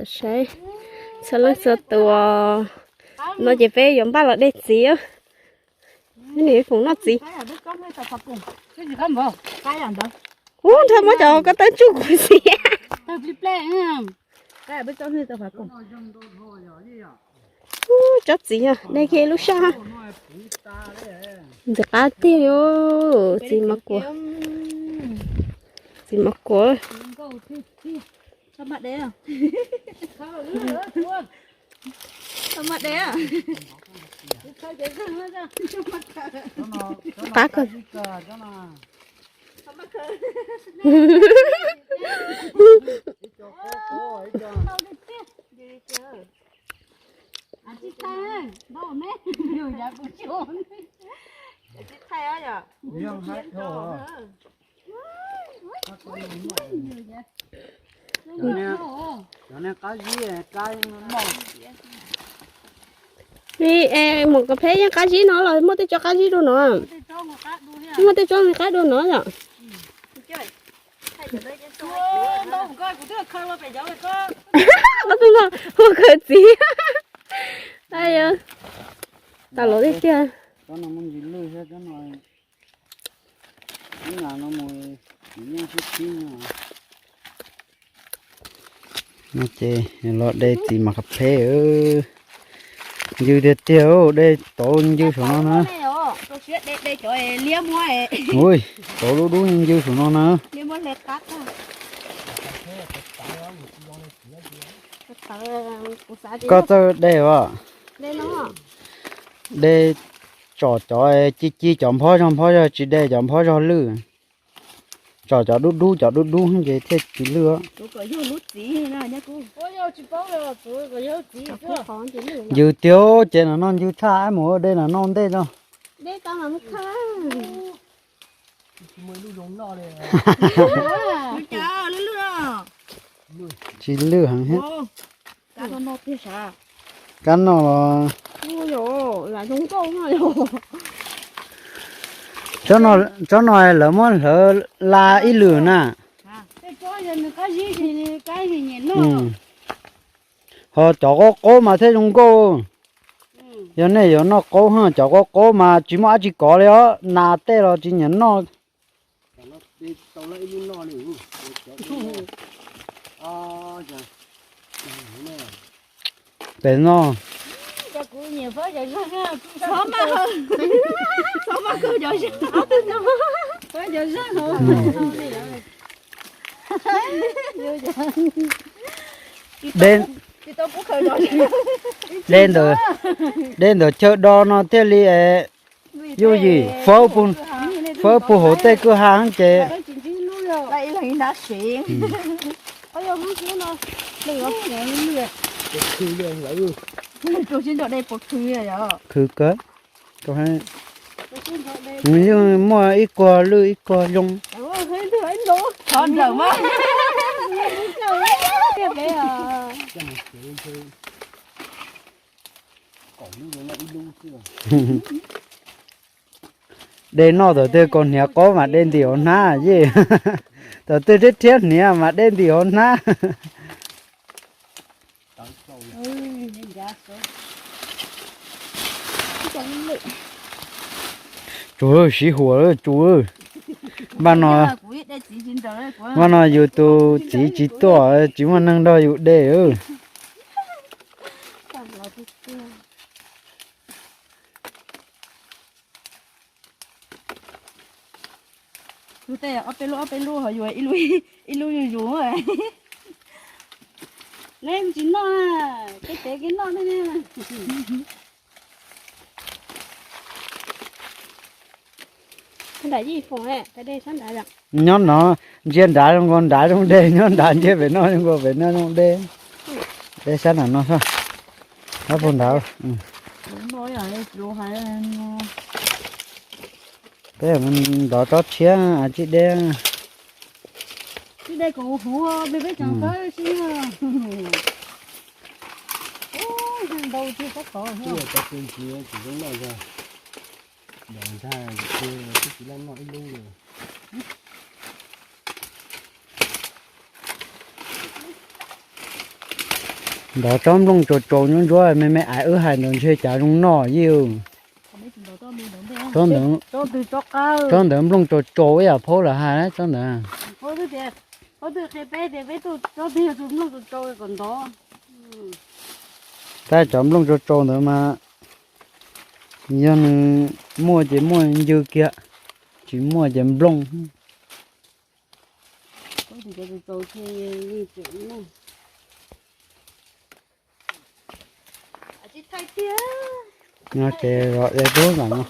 Saib, txhua leej txhua tus, no ces peb yuav npaj los de txiv. Neb foom noj txiv. Ub, nrhiav muab cov ko taw tsuj kuv xiab. Ub, tsob txiv yog de kiag lub sab. Ntxim qab tiag li, txiv mov kuam. Txiv mov kuam. Qab kawg. Mus kov pheb yeej qab zib no los muaj tej tsob qab zib dua no. Muaj tej tsob qab dua no yom. Hu khaws txiv. Tas los tiag tiag. No ces los de txiv mas qhov phem. Ncw tiag tiag, de tauv ncw saum no na. Ui, tauv dub dub ncw saum no na. Koj txawj de os. De tsom cov ci ci cov nphob zog nphob zog, tsis de cov nphob zog lwj. Tsom cov dub dub cov dub dub ces thiaj tsis lwj. Ncw tiag ces no noj ncw tshaj, mus de no noj ntej tso. Tsis lwj heev thiab. Kab noj los, tsob no lawv muab hlawv la ib lwm na. Ho cov qaub qaub mas thiaj zoo nkauj. Yog nej yuav noj qaub, cov qaub qaub mas tsis muaj dab tsi kov li os, nas tej los tsis nyiam noj. Pem no, de ntawm, de ntawm chaw do no thiaj li yuj yim, fawb puag hauv tej kwj ha ces khwv kawg. Yeej muaj ib kuag lwj ib kuag zoo. De noj thaum twg kaus hniav qaub mas de ntim hauv hnab yej. Thaum twg rhiab rhiab hniav mas de ntim hauv hnab. Tsuas siv huam tsuas. Npaj no, npaj no yus tus txiv tsis tuaj, tsis muaj neeg nrog yus de. Lub tej ob peb lub ob peb lub ho yuav ib lub ib lub yus yus. Neb tsis noj, tej pem kev noj tej. Nyob no ntsia nrad zoo nkaus nrad zoo dej, nyob nrad ntsia pem no zoo nkaus pem no zoo dej. Dej sab nram no, sab puag nrad. Peb mus ntov tsob tshiab tsib deb. Ntov tsob nplooj tsaus tsaus ntsuab ntsuab me me aiv wb hais ntawd ntshe cas zoo noj yeej. Tsob ntawd, tsob ntawd nplooj tsaus tsaus ib yam phaub lawv hais na tsob ntawd. Tab cov nplooj tsaus tsaus ntawd mas yog nws muaj ces muaj ncw kiag, tsis muaj ces nplooj. Ces zom e tub ntawm no.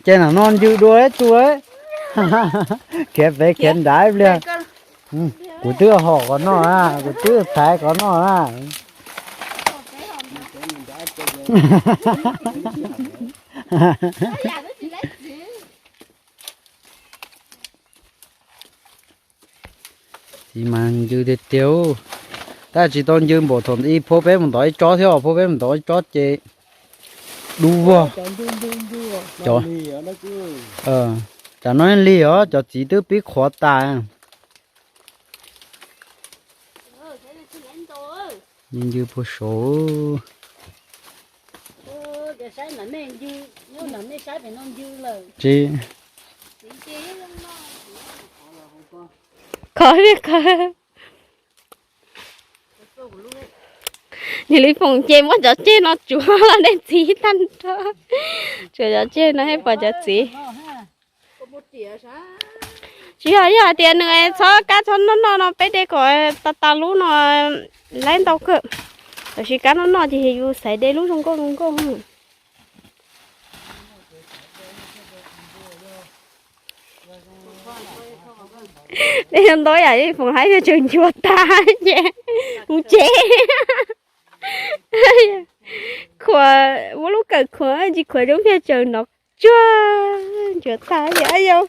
Ces nam no ncw dua ib tug, khiav pem khiav nrad ib pliag. Kuv twb hom qhov no na, kuv twb thaiv qhov no na. Txiv mas ncw tiag tiag, tab tsis tau ncw npaum thaum ib phab peb mus ntov ib tsob thiab os, phab peb mus ntov ib tsob ces dub vog. Cov no lig os, cov txiv twb pib qhuav tas. Ncw puag saud. Tsis, khov li khov. Yog li foom ces muab cov ceg no tsuav los dej txiv tag nrho. Tsuav cov ceg no thiaj pom cov txiv. Tsis yog, yog hais tias nws txhob kab txhob noj noj no peb de kom tas tas lub no laib ntau kawg. Tab sis kab noj noj ces yus xaiv de lub zoo nkauj zoo nkauj. De ntau yam li foom haib tseem nchuav tas ces mus tsev. Khuam muab lub kawm khuam tsis khuam zoo pheej tseem nov tsuag nchuav tas yom. Yau,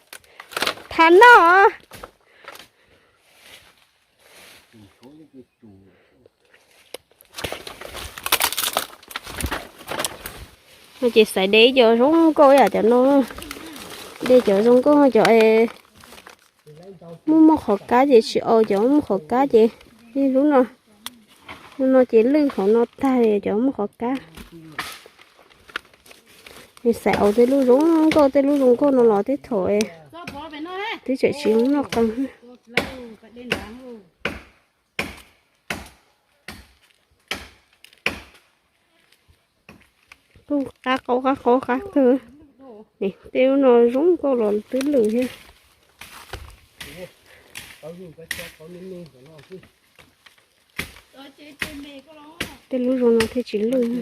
thav noj. No ces xaiv de cov zoo nkauj yam cov no. De cov zoo nkauj cov muaj muaj qhov kab ces tsis au, cov muaj qhov kab ces, lub no, lub no ces lwj hauv no tag li cov muaj qhov kab. Xaiv au tej lub zoo nkauj, tej lub zoo nkauj no los tej thaum twb tseem tsis noj qee. Kuj qab qaub qab qaub qab kawg. Tej lub no zoo nkauj los twb lwj thiab. Tej lub zoo no thiaj tsis lwj.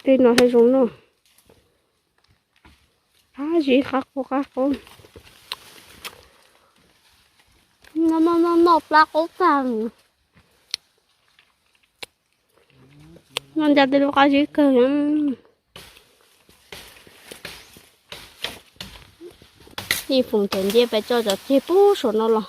Tej no thiaj zoo noj. Qab zib qab qaub qab qaub. Noj noj noj plab qaub tag. Noj ncaj tej lub qab zib kawg. Yeej foom cov ncej pais tso cov ceg puag saum no los.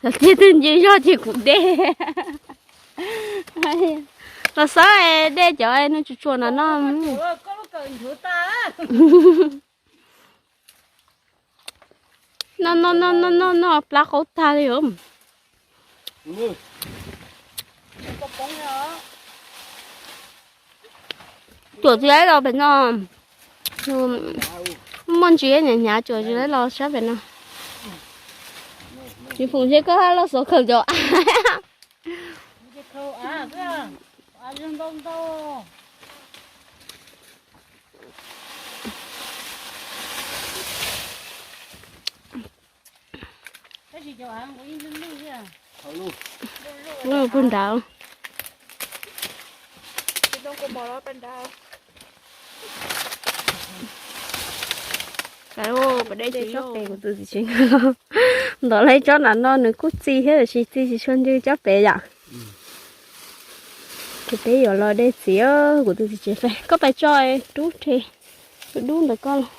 Cov ceg twg ncig zog ces kuv de. Los xav de cov no tsuas tsuas no no. No no no no no no, plab qaub tag li os. Tuam txiv los pem no, muaj ntsis hnyav hnyav tuam txiv los sab pem no. Tsis foom seb koj hab los xov khaws cov av. Puag nrad. Ntov lawm tsob nram no nws kuj txi thiab tiam sis txi tsis tshua ncw tsob pem yom. Ces peb yuav los de txiv, kuv tus txiv tsev fais, koj pais tso dub rhe, dub ntawm koj los.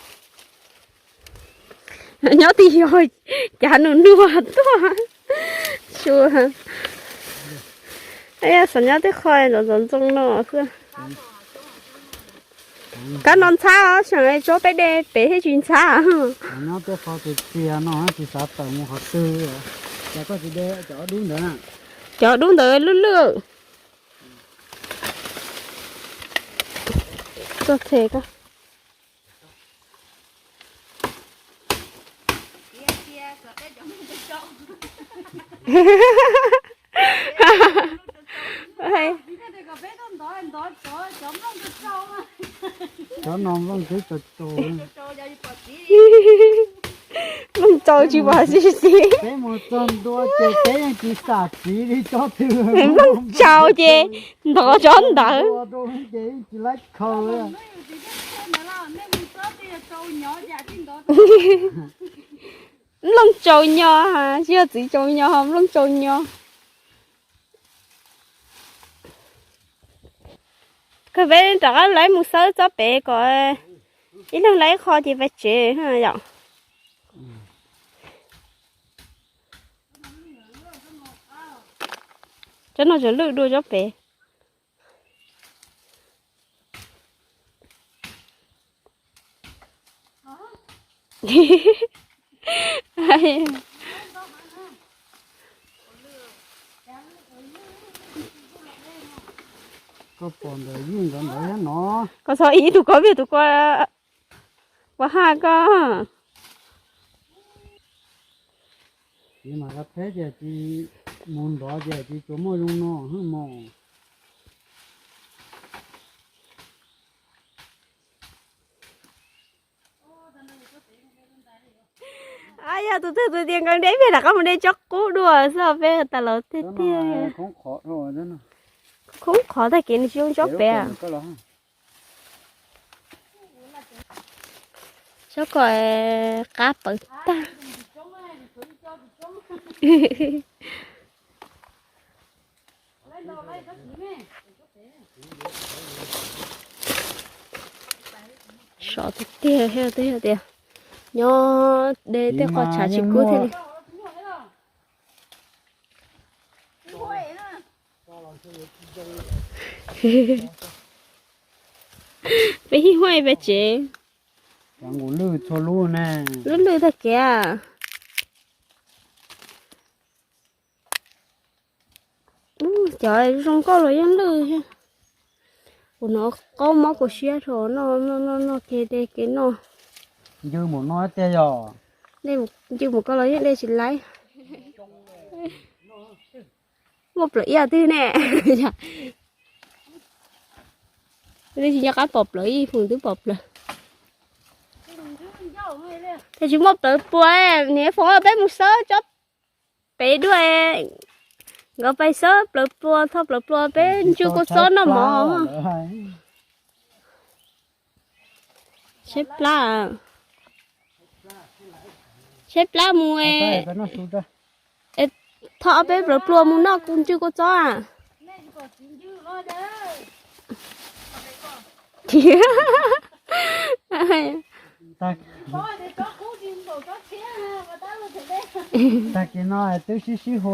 Nyob twj ywm, cav nus nuag tuaj. Xyov, xav nyob tej qho ntxoov ntxoo no xwb. Kab no ntxhab os, tseem tsob peb de pem thiaj tsis ntxhab. Nyob tej qho tiag tiag no tsis xav tawm mus qhov twg. Cas koj tsis de cov dub ntawd? Cov dub ntawd lwj lwj. Tuaj them koj. Cov no nplooj twb tsaus tsaus. Nplooj tsaus tsis pom txiv. Peb mus txog ntua ces peb yeej tsis xam txiv li tsob twg. Nplooj tsaus ces ntov tsob ntawd. Ces tsis laib khaws. Nplooj tsaus nyo, tsis yog txiv tsaus nyo, nplooj tsaus nyo. Kawg peb rov qab lawv mus xawb tsob pem kom ib leeg lawv ib qho ces pais tsev yom. Tsob no tseem lwj dua tsob pem. Koj pom ntawm yij ntawd ntawd no. Koj txhob ib tug koj vij tus koj ua haj koj. Txiv mam qab theb ces tsis mus nrov ces tsis tsuas muaj zoo no hwj mos. Yog tus twg tus tias nkees deb pem rov qab mus de tsob qub dua xwb peb tas los tiag tiag. Khoob qhov tag kev nws tsis zoo tsob pem. Tsob ko qab pawv tag. Sov tiag tiag, twb yog tias nyob de tej qhov tshav tsis kub thiaj li. Peb hib huaj peb tsev. Cov nqus lwj txhua lub ne. Lub lwj tag kev. Cov zoo nkauj los yeej lwj thiab. Kuv hnov qaub mob kuv siab rau noj noj noj kev de kev noj. Ncw mus no tiag yog. Ncw mus koj los yeej de tsis laib. Muaj plaws ib twg ne. Twb tsis nco qab pom plaws ib foom twb pom plaws. Tab sis muaj plawv plua, niam foom peb mus xawb tsob pem dua. Nkawd pais xawb plawv plua, tho plawv plua peb ntsw kua txob noj mov. Saib plab, saib plab mus. Tho peb plawv plua mus noj ntsw kua txob. Tag kis no twb sib sib hu.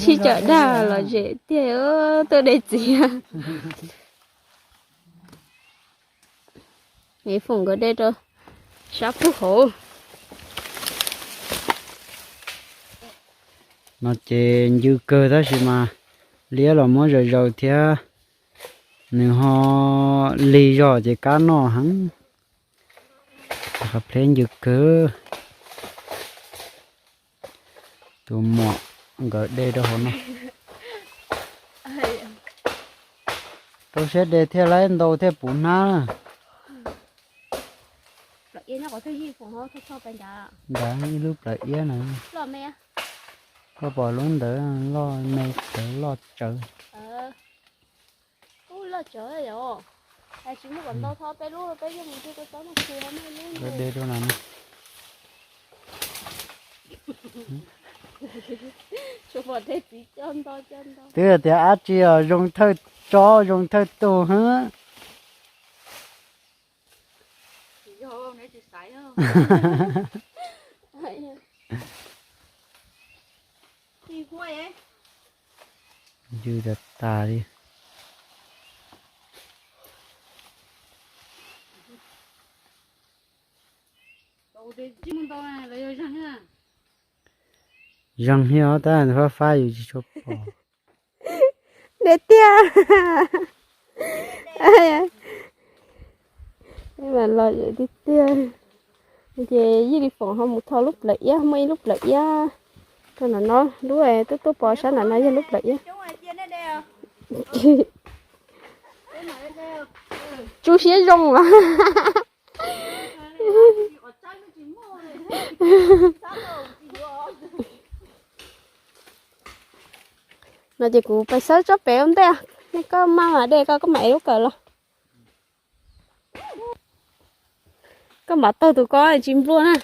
Sib cawm dag los zem tiag, tuaj de txiv. Foom nkawd de rau sab pug hauv. No ces ncw kawg tab sis mas liab los muab zaws zaws thiab. Nws ho lig zog ces kab noj heev. Qhov pleb ncw kawg. Tus muam nkawd de rau hauv no. Rau siab de thiaj laib ntau thiaj puv hnab. Ntawd ib lub plawv iab na. Koj pom lub ntawd loj me tsawv loj tsawv. De rau no. Twb tias dab tsi os, zoo thawj tsob zoo thawj tug hab. Yws tas tas li. Zoo li tab fab fab yus tsis tshua pom. Deb tiag. Mas los tiag tiag. Ces Yij Li Foom ho mus tho lub plawv iab, muaj ib lub plawv iab rau nram no, lub tub tuaj pov sab nram no yog lub plawv iab. Tsuj siab zoo as. No ces kuv pais xawb tsob pem ua ntej, nej koj maj mam de koj, koj mam ev lub kawm los. Koj mam taug tus ko tsis nplua na.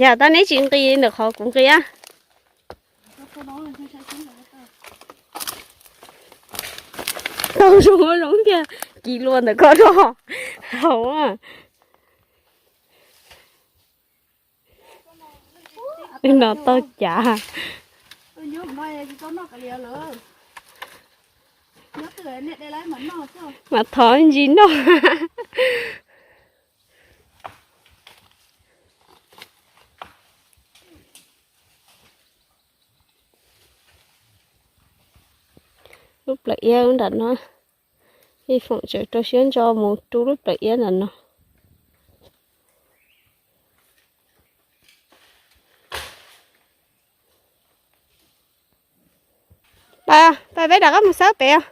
Yam tab neb tsis nqis ntawm qhov kuv nqis. Taug zoo zoo tiag, kis lua ntawm ko rau hauv. Wb no tau cav. Mam thov ntsis noj. Lub plawv iab nram no, Yij Foom tseem rau siab ntso mus rub lub plawv iab nram no. Pais, pais peb rov qab mus xawb pem os.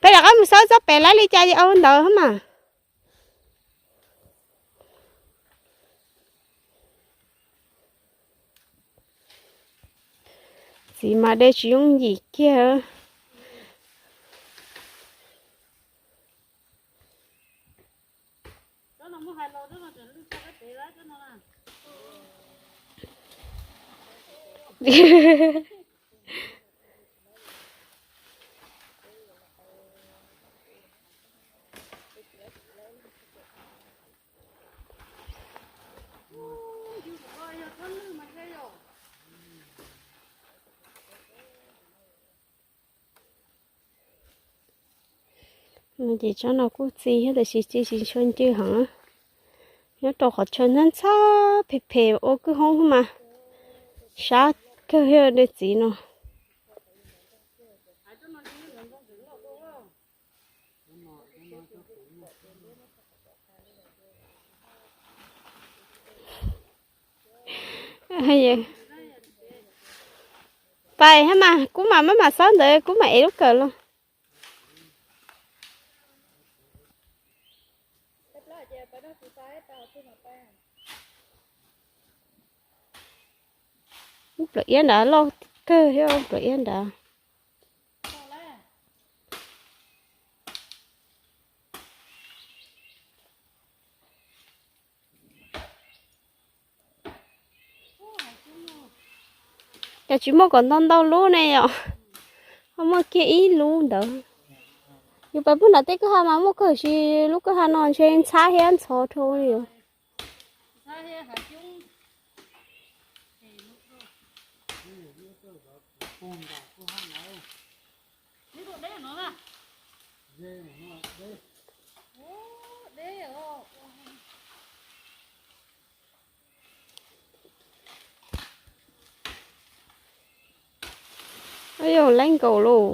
Peb rov qab mus xawb txoj pem lawv li cas ua ntawd mas. Txiv mas de tsis yooj yim kiag. Ces tsob no kuj txi thiab tab sis txi tsis tshua ncw heev. Nyob rau qhov chaw ntxhab ntxhab phem phem ua kwj hoob mas sab kawg thiab de txiv no. Pais hab mas, kuv mam maj mam xawb ntawd kuv mam ev lub kawm los. Lub plawv iab nrad loj kawg thiab, lub plawv iab nrad. Cas tsis muaj kom ntau ntau lub ne yom? Ho muaj kiag ib lub ntawd. Yus pais pug nram tej kwj ha mas muaj kawg, tab sis lub kwj ha no ntshe ntxhab thiab ntxhov dhau li os. Yog laib nkaus lauj.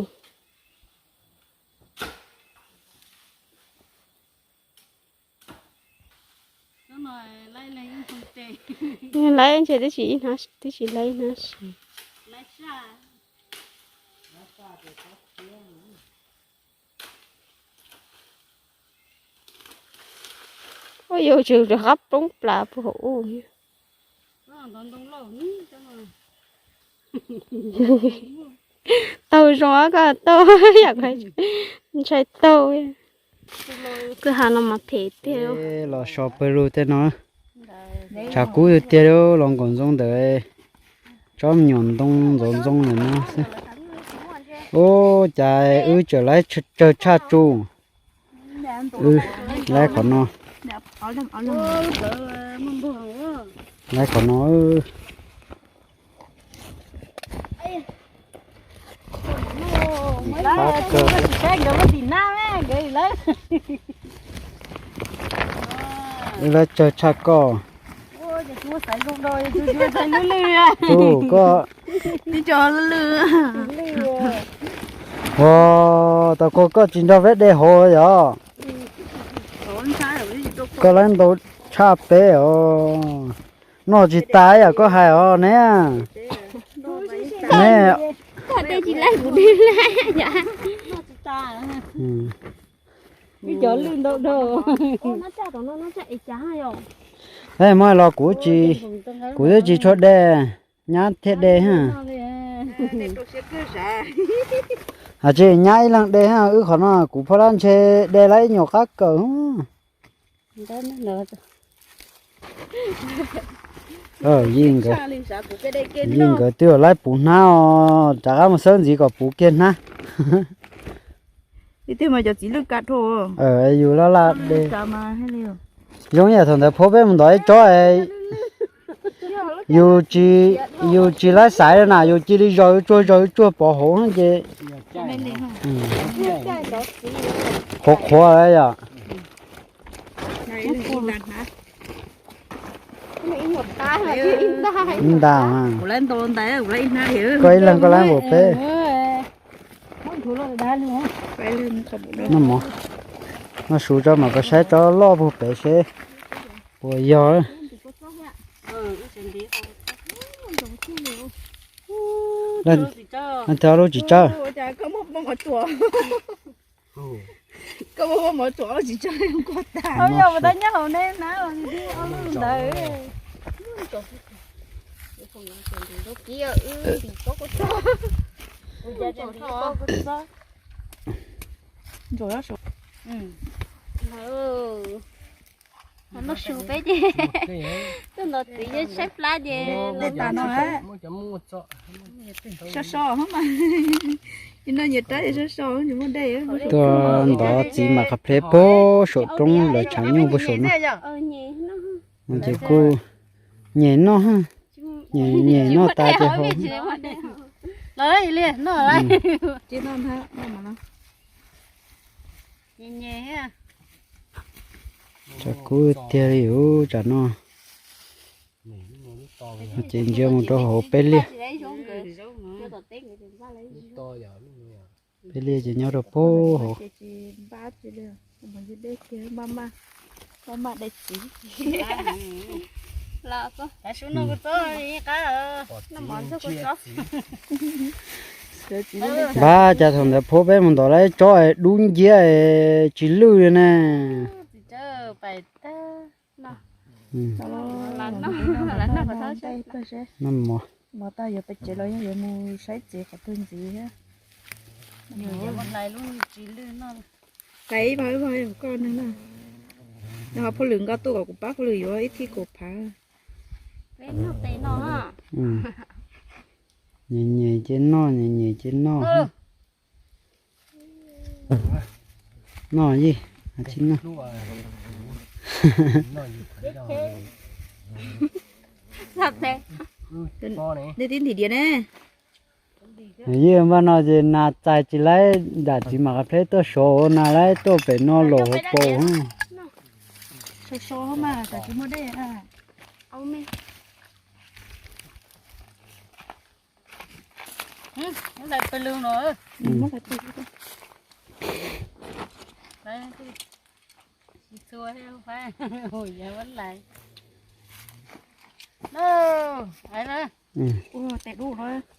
Laib ntshe twb tsis ib hnab, twb tsis laib ib hnab si. Ua yus tseem rov qab poob plas puag hauv ub. Taug zoo koj taug, ntshai taug. Kwj ha no mas phem tiag. Los so pawg lug tej no. Tshav kub tiag tiag, los nkaum ntxoo ntawm tsob me nyuam ntoo ntxoov ntxoo ntawm no xwb. Ub, cas wb tseem laib tsawg tshaj tsu. Wb laib qhov no. Laib qhov no. Wb laib tsawg tshaj koj. Tus koj. Ua, tau koj, koj tsis nrog peb de hauv yom. Koj laib ntau tshaj peb os. Noj tsis tas yam koj hais os ne. Ne. Muab los kuv, kuv twb tsis tshua de, nyab thiaj de ha. Hais tsis nyab ib leeg de ha, wb qhov no kuv phoj dab ntshe de lawm ib nyuag qab kawm. Yeej nkawd twb laib puv hnab os, rov qab mus xawb ntxiv kom puv kiag hnab. Yus laj laj de. Zoo yam thaum ntawd phauj peb mus ntov ib tsob, yus tsis, yus tsis laib xaiv na, yus cia li zog tsuag zog tsuag pov hauv ces qhuav qhuav yom. Ib nta, koj ib leeg koj laib npaum peb. Noj mov, noj su tso mam koj saib tsob loj puag pem seb puas yog. Leej twg ob lub tsis tsawb? Noj su peb ces tuaj ntov txiv saib plab ces. Tej tas no so so mas, no nyias rab so so, tsis muaj dej. Tuaj ntov txiv mas qhov pleb puag saum roob lawv tshav nyuj puag saum no. Ces kuj nyem noj, nyem noj tas ces hau. Tshav kub tiag li ub tsam no. Ces ntsia mus rau hauv peb liag. Peb liag ces nyob rau puag hauv. Npab cas thaum ntawd phauj peb mus ntov lawm tsob dub nciab tsis lwj li ne. Noj mov. Mov tag yuav pem tsev los yog yuav mus saib txiv qhov twg ntxiv thiab. Hlais ib vog ib vog koj neeg na. Nws ho phauj lwm nqa tuaj kom kuv pab phauj lwm yuav ib thij kaum phav. Nyem nyem ces noj, nyem nyem ces noj. Noj yeej, tsis noj. Dej tib ntim diav ne. Yeej npaj no ces nas txais tsis laib, nram txiv mam qhov pleb tuaj sov nas laib tuaj pem no los hauv paus.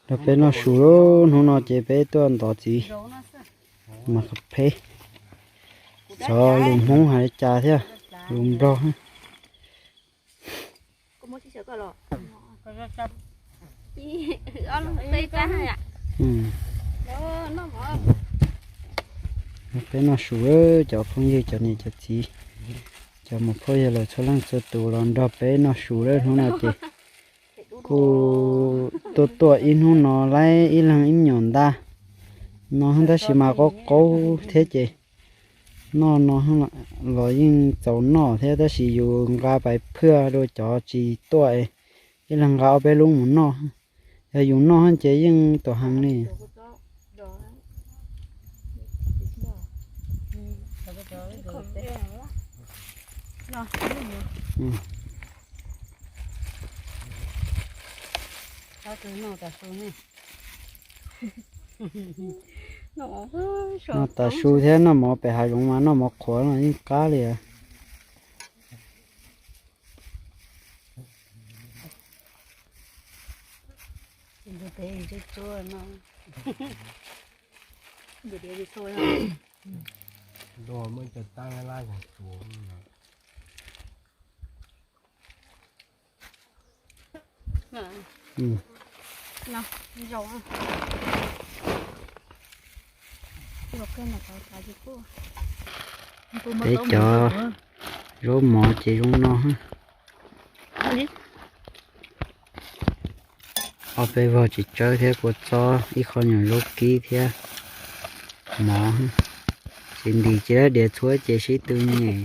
Rau peb noj su hnub no ces peb tuaj ntov txiv mas qhov peb. Xyov lus Hmoob hais li cas thiab, lus Nplog. Peb noj su, cov phooj ywg, cov niam cov txiv, cov muam phauj yawg laus txhua leej txhua tus los nrog peb noj su lawm. Hnub no ces kuj tuaj tuaj ib hnub no lawm ib leeg ib nyuam ntag no, tab sis mas qaub qaub thiab ces noj no los yeej txaus noj thiab, tab sis yus nqa pais phwaj rau cov tsis tuaj, ib leeg nqa ob peb lub mus noj. Yog yus noj ces yeej tuam heev li. Noj tav su thiab noj mov pem hav zoov mas noj mov qhuav no yeej qab li. Peb cov zaub mov ces zoo no. Ob peb vog tsis tsawg thiab, kua txob, ib qho nyuag zaub kib thiab mov. Tsis ntim tsis dab diav txhuab ces sib tw nyem.